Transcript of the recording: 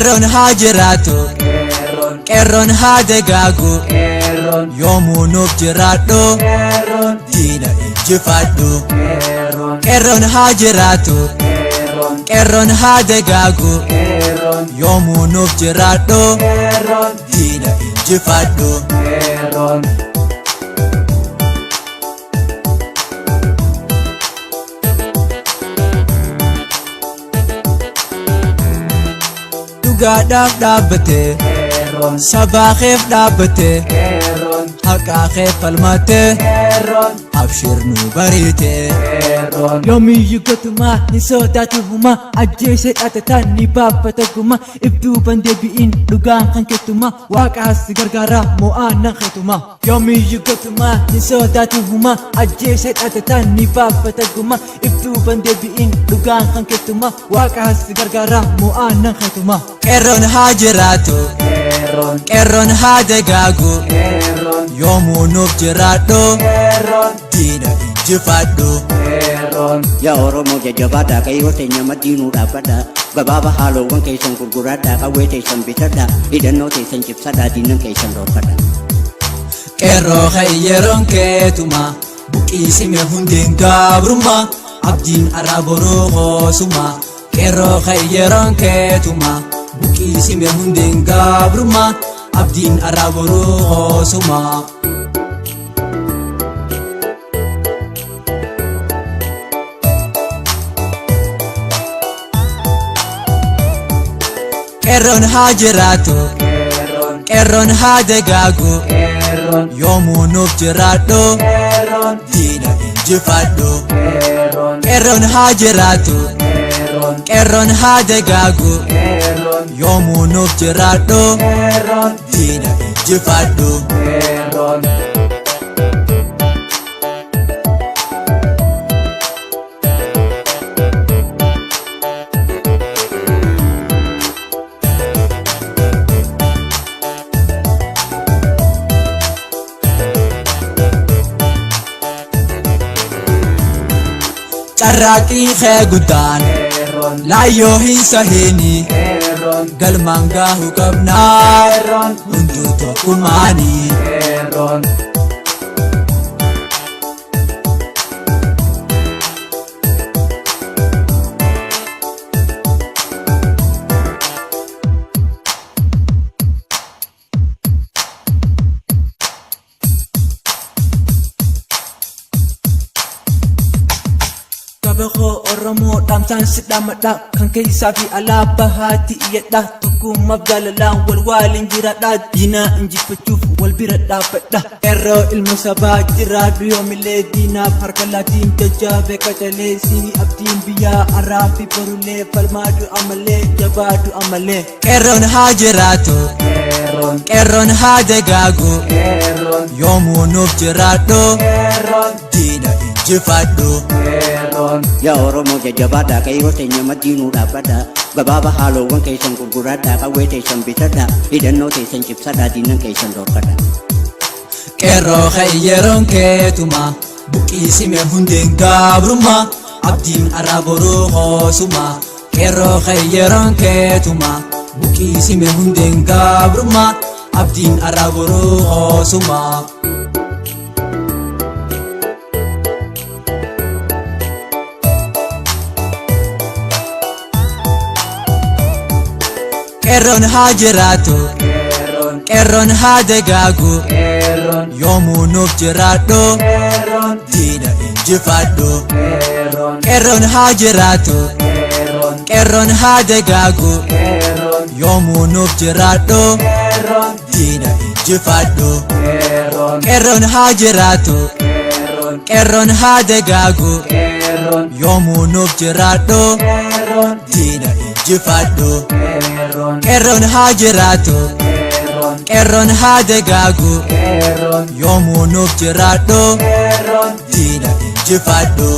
Qeerroon haa jiraatu, qeerroon haa dagaagu, yoomuu nuuf jiraadhu, diina injifadhu. Qeerroon haa jiraatu, qeerroon haa dagaagu, yoomuu nuuf jiraadhu, diina injifadhu. Dhugaadhaaf dhaabbate, sabaa keef dhaabbate, haqaa keef falmatte, abshir nu bariite. Yoomiyyuu gotumaa hin sodaatu humaa, ajjeese dhatataan ni baaffata guma, ibduuban deebi'iin dhugaan kan kettuma, waaqaas gargaara mo'aa nan keetuma. Yoomiyyuu gotumaa hin sodaatu humaa, ajjeese dhatataan ni baaffata guma, ibduuban deebi'iin dhugaan kan kettuma, waaqaas gargaara mo'aa nan keetuma. Qeerroon haa jiraatu, qeerroon haa dagaagu, yoomuu nuuf jiraadhu, diina injifadhu. Yaa Oromoo jajjabaadhaa, qeerroo teenya maddiinuu dhaabbadhaa. Gabaaba haaloowwan keessan gurguradhaa, qawwee teessan bitadhaa, hidhannoo teessan cibsadhaa, diinan keessan dhorkadhaa. Qeerroo ka'e yeroon keetuma, buqqisime hundeen gabrummaa, abdiin arraa boruu hoosuma. Qeerroo ka'e yeroon keetuma, buqqisime hundeen gabrummaa, abdiin arraa boruu hoosuma. Qeerroon haa jiraatu, qeerroon haa dagaagu, yoomuu nuuf jiraadhu, diina injifadhu. Qeerroon haa jiraatu, qeerroon haa dagaagu, yoomuu nuuf jiraadhu, diina injifadhu. Carraaqqii kee guddaan laayyoo hin sahiini, galmaan gaahuu qabnaa hunduu tokkummaanii. Saba koo Oromoo dhaamsaan si dhaamadha, kan keessaa fi alaa bahaatti iyyadha, tokkummaaf jaalalaan wal waliin jiraadha, diinaa injifachuuf wal bira dhaabbadha. Qeerroo ilma sabaa jiraadhu yoomillee, diinaaf harka laatiin jajjabe qacalee, si abdiin biyyaa arraa fi borulee, falmaadhu ammallee, jabaadhu ammallee. Qeerroon haa jiraatu, qeerroon haa dagaagu, yoomuu nuuf jiraadhu, diina injifadhu. Yaa Oromoo jajjabaadhaa, qeerroo teenya maddiinuu dhaabbadhaa. Gabaaba haaloowwan keessan gurguradhaa, qawwee teessan bitadhaa, hidhannoo teessan cibsadhaa, diinan keessan dhorkadhaa. Qeerroo ka'e yeroon keetuma, buqqisime hundeen gabrummaa, abdiin arraa boruu hoosuma. Qeerroo ka'e yeroon keetuma, buqqisime hundeen gabrummaa, abdiin arraa boruu hoosuma. Qeerroon haa jiraatu, qeerroon haa dagaagu, yoomuu nuuf jiraadhu, diina injifadhu. Qeerroon haa jiraatu, qeerroon haa dagaagu, yoomuu nuuf jiraadhu, diina injifadhu. Qeerroon haa jiraatu, qeerroon haa dagaagu, yoomuu nuuf jiraadhu, diina injifadhu. Qeerroon haa jiraatu, qeerroon haa dagaagu, yoomuu nuuf jiraadhu, diina injifadhu.